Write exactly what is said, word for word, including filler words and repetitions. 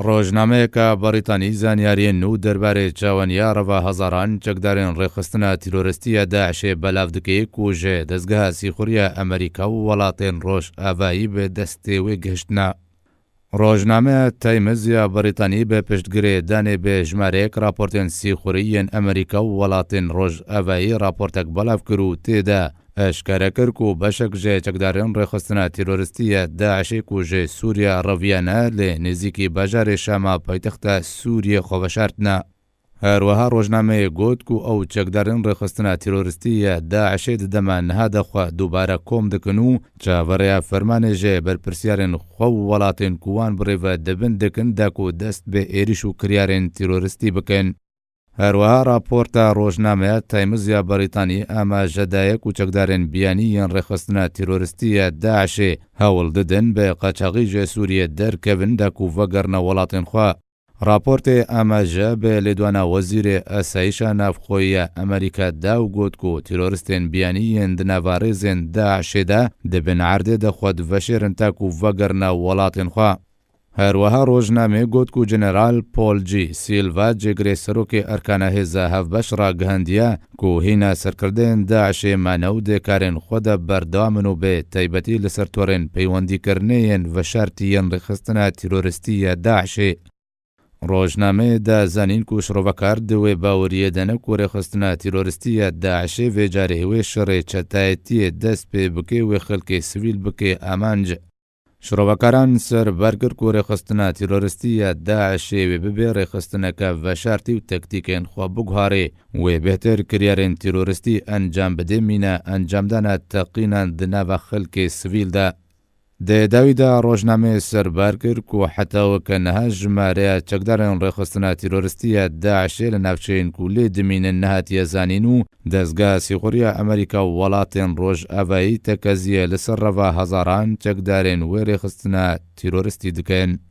Rojnameyeke Brîtanî zanyariyên nû derbarê çawaniya reva hezaran çekdarên rêxistina tîroristî ya DAIŞê belav dike ku ji dezgeha sîxuriya Amerîka û welatên Rojavayî bi destê wê gihiştine. Rojnameya Times ya Brîtanî bi piştgirê danê bi jimareyek raportên sîxurî yên Amerîka û welatên Rojavayî raportek belav kir û tê de eşkere kir ku beşek ji çekdarên rêxistina tîroristî ya DAIŞê ku ji Sûriye reviyane lê nêzîkî bajarê Şama paytexta Sûriyê xwe veşartine. Her wiha rojnameyê got ku ew çekdarên rêxistina tîroristî ya DAIŞê di dema niha de xwe dubare kom dikin û çaverêya fermanê ji berpirsyarên xwe û welatên ku wan bi rê ve dibin dikin de ku dest bi êrîş û kiryarên tîroristî bikin. Her wiha raporta rojnameya Times ya Brîtanî amaje daye ku çekdarên biyanî yên rêxistina tîroristî ya DAIŞê hewl didin bi qaçaxî ji Sûriyê derkevin de ku vegerine welatên xwe. Raportê amaje bi lêdwana Wezîrê Asayîşa Navxweyî ya Amerîka da û got ku tîroristên biyanî yên di nava rêzên DAIŞê de di bin erdê de xwe diveşêrin ta ku vegerine welatên xwe. Her wiha rojnamê got ku General Paul G. Silva, cêgirê serokê erkana hêza hevbeş ragihandiye ku hîna serkirdeyên DAIŞê mane û dê karên xwe de berdewam in û bi taybetî li ser torên peywendîkirinê yên veşartî yên rêxistina tîroristî ya DAIŞê. Rojnameyê da zanîn ku şirovekar di wê baweriyê de ne ku rêxistina tîroristî ya DAIŞê vê carê wê şerê çetayetiyê dest pê bike, wê xelkê sivîl bike amanc. Şirovekaran ser ber kir ku rêxistina tîroristî ya DAIŞê wê bibe rêxistineke veşartî û tektîkên xwe biguharê, wê bêhtir kiryarên tîroristî encam bide, mîna encamdana teqînan di nava xelkê sivîl de. Di dawî de rojnameyê ser ber kir ku heta weke niha jimareya çekdarên rêxistina tîroristî ya DAIŞê li navçeyên ku lê dimînin nehatiye zanîn û dezgeha sîxuriya Amerîka û welatên Rojavayî tekeziye li ser reva hezaran çekdarên wê rêxistina tîroristî dikin.